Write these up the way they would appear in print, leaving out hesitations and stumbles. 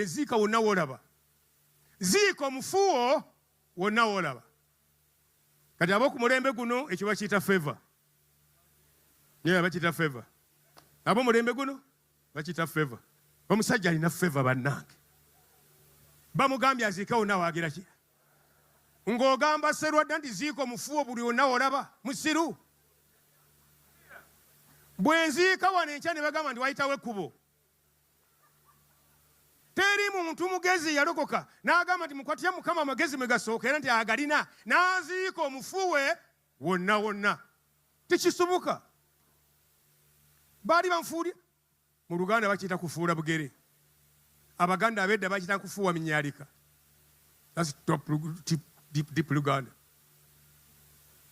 Ziika wonna w'olaba. Ziika omufuwo wonna w'olaba. Kati ab'oku mulembe guno ekyo bakiyita favor. Yeah, bakiyita favor. Ab'omulembe guno bakiyita favor. Omusajja alina favor bannange. Bamugambye aziike wonna waagira ki? Ng'ogamba Sserwadda nti ziika omufuwo buli wonna w'olaba. Musiru. Bwe nziika wano enkya ne bagamba nti wayitawo ekkubo. Teri muntu mugezi yalokoka n'agamba nti mukwatye Mukama amagezi mwe gasookera nti agalina n'aziika omufu we wonna wonna. Tekisoboka. Baali bamufuulye mu Luganda bakiyita kufuula bugere. Abaganda ab'edda bakiyita kufuuwa minyaalika. That's top, deep, deep, deep Luganda.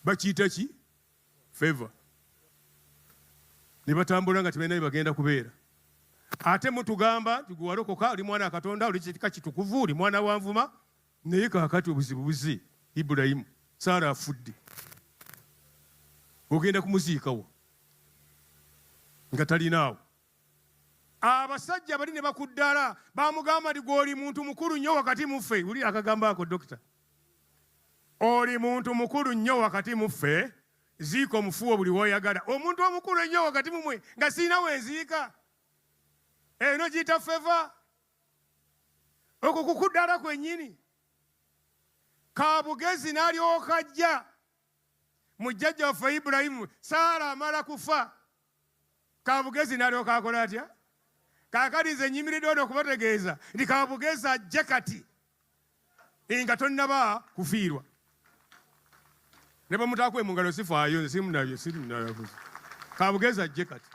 Bakiyita ki? Favor. Ne batambula nga tebalina bagenda kubeera. Ate mutugamba nti gwe walokoka oli mwana wa Katonda, oli kika kitukuvu, oli mwana wa nvuma, naye kaakati obuzibu buze. Ibulayimu, Saara afudde, ogenda kumuziikawo nga talinaawo. Abasajja bali ne bakuddala bamugamba nti gw'oli muntu mukulu nnyo wakati mu ffe. Wuli akagamba ako dokita, oli muntu mukulu nnyo wakati mu ffe, ziika omufuwo buli w'oyagala. Omuntu omukulu ennyo wakati mu mwe nga sirina we nziika, eno giyita feva. Okwo kukuddala kwennyini. Kabugezi n'alyoka ajja mu jjajja waffe Ibulayimu, Saara amala kufa, Kabugezi n'alyoka akola atya? Kaakati nze nnyimiridde wano okubategeeza nti Kabugezi ajje kati nga tonnaba kufiirwa. Ne bwe mutakuwe mu ngalo sifaayo, nze simunayo, simunayo. Kabugezi ajje kati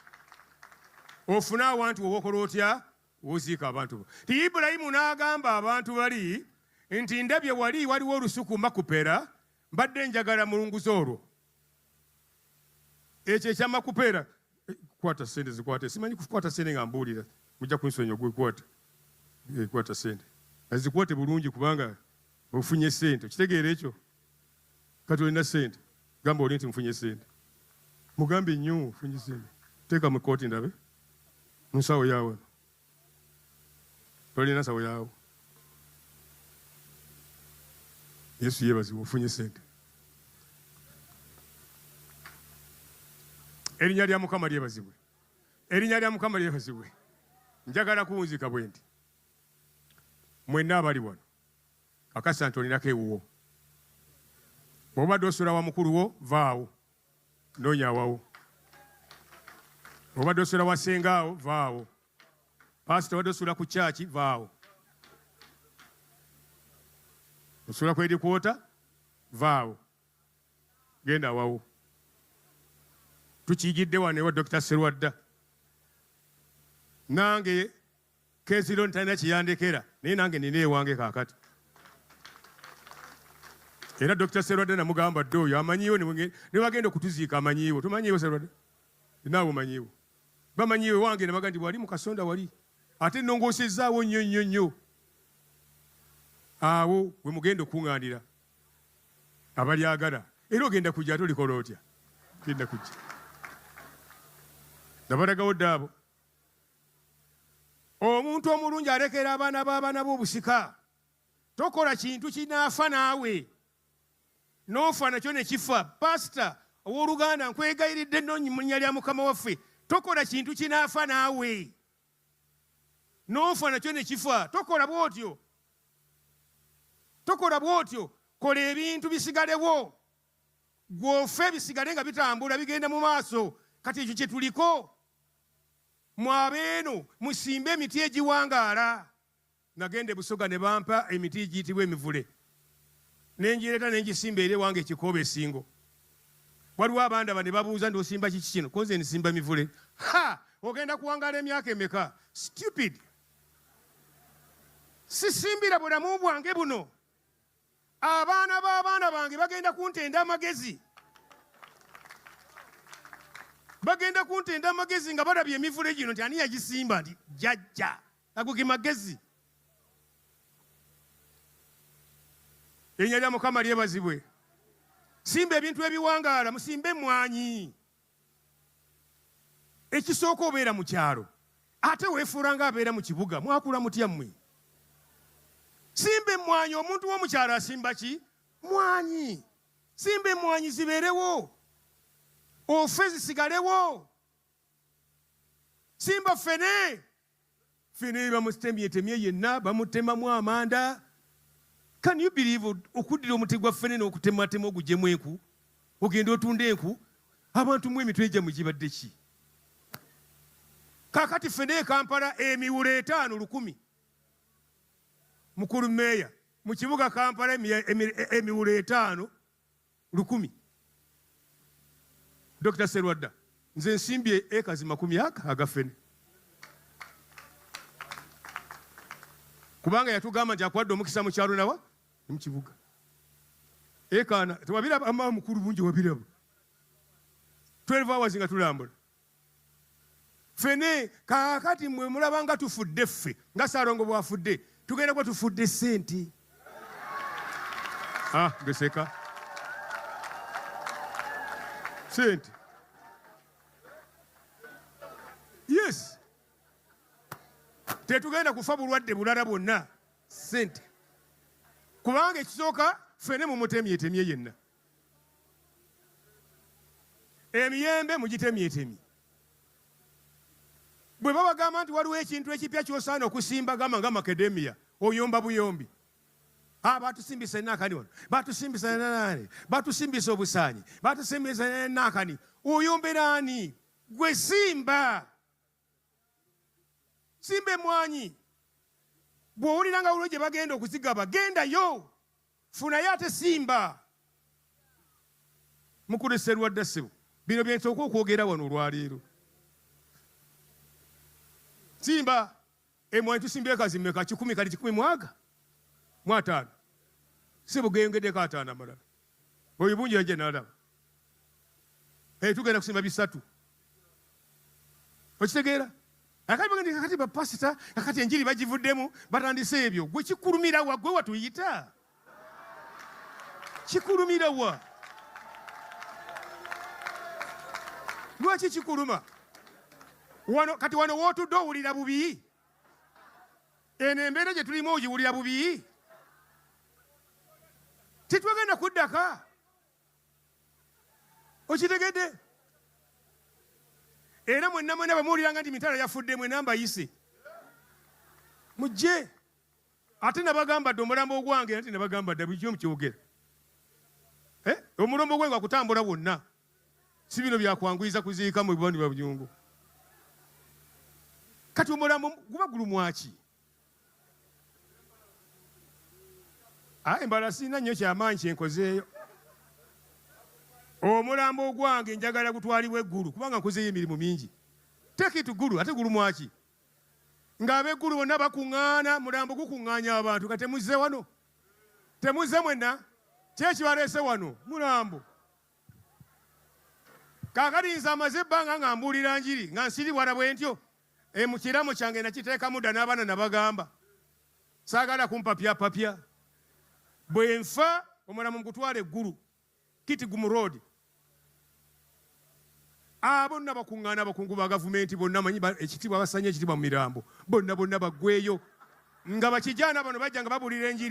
ofune awantu wowokola otya woziika abantu bo. Ti Ibulayimu n'agamba abantu bali nti ndabye wali waliwo olusuku Makupera, mbadde njagala mulunguze olwo. Ekyo ekya Makupera, kwata sente zikwate, simanyi kukwata sente nga mbuulira, mujja kunsonyiwa. Gwe kwata, kwata sente azikwate bulungi kubanga ofunye sente, okitegeera ekyo? Kati olina sente, gamba oli nti nfunye sente, mugambe nnyo ofunye sente, teeka mu kkooti ndabe mu nsawo yaawe. Tolina nsawo yaawo. Yesu yeebazibwe, ofunye sente. Erinnya lya Mukama lyebazibwe, erinnya lya Mukama lyebazibwe. Njagala kuwunzika bwe nti mwenna abali wano kakasa nti olinako ewuwo. Bw'obadde osula wa mukulu wo, vaawo noonya awawo. Obadde osula wa ssengaawo, vaawo. Pasita obadde osula ku kyaki, vaawo. Osula ku edikwota, vaawo, genda awawo. Tukiyigidde wano ewa Dokita Sserwadda. Nange Kezironi talina kyeyandekera, naye nange nina ewange kaakati. Era Dokita Sserwadda namugamba dde oyo amanyiiwo, ne bagenda okutuziika amanyiiwo. Tumanyiiwo Sserwadda? Naawe omanyiiwo. Bamanyiiwo ewange ne bagamba nti wali mu kasonda wali. Ate nnongoosezzaawo nnyo nnyo nnyo. Awo we mugenda okuŋŋaanira abalyagala. Era ogenda kujja ate olikola otya? Genda kujja. Nabalagawo dda abo. Omuntu omulungi alekera abaana b'abaana be obusika. Tokola kintu kinaafa naawe n'ofa nakyo ne kifa. Pasita, ow'oluganda, nkwegayiridde nno mu linnya lya Mukama waffe, tokola kintu kinaafa naawe n'ofa nakyo ne kifa. Tokola bw'otyo, tokola bw'otyo. Kola ebintu bisigalewo, ggwe ofe bisigale nga bitambula bigenda mu maaso. Kati ekyo kye tuliko. Mwe abeeno musimbe emiti egiwangaala. Nagenda e Busoga ne bampa emiti egiyitibwa emivule ne ngireeta ne ngisimba eri ewange e Kikooba e Ssingo. Waliwo abandaba ne babuuza nti osimba kiki kino? Ko nze nsimba mivule. Ha! Ogenda kuwangaala emyaka emeka? Stupid! Sisimbira bulamu bwange buno. Abaana b'abaana bange bagenda kuntenda amagezi, bagenda kuntenda amagezi nga balabye emivule gino nti ani yagisimba, nti jjajja. Ago ge magezi. Erinnya lya Mukama lyebazibwe. Simba ebintu ebiwangaala, musimbe emmwanyi. Ekisooka obeera mu kyalo ate weefuula nga abeera mu kibuga. Mwakula mutya mmwe? Simba emmwanyi. Omuntu w'omukyalo asimba ki? Mwanyi. Simba emmwanyi zibeerewo, ofe zisigalewo. Simba ffene. Ffene bamutemyetemye yenna, bamutemamu amanda. Can you believe okuddira omuti gwa ffene n'okutematema ogugyemu enku, ogenda otunda enku? Abantu mu emitwe gyammwe gibadde ki? Kaakati ffene e Kampala emiwulo 5 1,000. Mukulu meeya, mu kibuga Kampala emiwulo 5 1,000. Dr Serwadda, nze nsimbye ekazi 20 aka agafene, kubanga yatugamba nti akuwadde omukisa mu kyalo nawa mu kibuga. Ekaana tewabiraba, ama mukulu bungi wabiraba. 12 hours nga tulambula fene. Kaakati mwe mulaba nga tufudde ffe, nga Saalongo bwafudde, tugenda kuba tufudde sente. Ah, geseka sente. Yes, tetugenda kufa bulwadde bulala bwonna, sente. Kubanga ekisooka, ffene mumutemyetemye yenna, emiyembe mugitemyetemye. Bwe babagamba nti waliwo ekintu ekipya ky'osaana okusimba, gamba nga macadamia, oyomba buyombi. Ah, batusimbisa enakani wano, batusimbisa nani, batusimbisa obusaanyi, batusimbisa enakani. Oyombera ani? Gwe simba, simba emwanyi. Bw'owulira nga waliwo gye bagenda okuzigaba, gendayo funayo, ate simba. Mukulu Serwadda, ssebo, bino bye nsooka okwogera wano olwaleero. Simba emwanyi. Tusimbye ekazi mmeka? 100, kali 155, ssebo, geyongeddeko 50 amalala. Oyo bungi yajja n'alaba. Hey, tugenda kusimba 300, okitegeera? Akati kakati bapasita kakati enjiri bagivuddemu, batandise ebyo. Gwe kikulumira wa? Gwe watuyita, kikulumira wa? Lwaki kikuluma wano? Kati wano wootudde owulira bubi? Eno embeera gye tulimu ogiwulira bubi? Tetwagenda kuddaka, okitegedde? Era mwenna mwenna bwemuwuliranga nti Mitala yafudde, mwenna mbayise mujje. Ate nabagamba dde omulambo ogwange, ate nabagamba dda bulijjo mukyogera. Eh? Omulambo gwange gwakutambula wonna, si bino byakwanguyiza kuziika mu bibandi bya bujungu. Kati omulambo guba gulumwaki? Embala sirina nnyo kyamaanyi kyenkozeeyo. Omulambo ogwange njagala gutwalibwa eggulu, kubanga nkozeeyo emirimu mingi. Take it Ggulu. Ate gulumwaki ng'abeggulu bonna bakuŋŋaana? Mulambo gukuŋŋaanya abantu. Nga temuzze wano, temuzze mwenna, kyekibaleese wano mulambo. Kaakati nze amaze ebbanga nga mbuulira njiri, nga nsiribwala bwe ntyo. E, mu kiraamo kyange nakiteekamu dda n'abaana nabagamba saagala kumpapyapapya. Bwe nfa, omulambo mugutwala eggulu, Kitgum Road. Abo bonna bakuŋŋaana, abakungu ba gavumenti bonna, manyi ekitiibwa, basanye ekitiibwa mu mirambo, bonna bonna baggweeyo nga bakijaana bano bajja nga babuulira enjiri.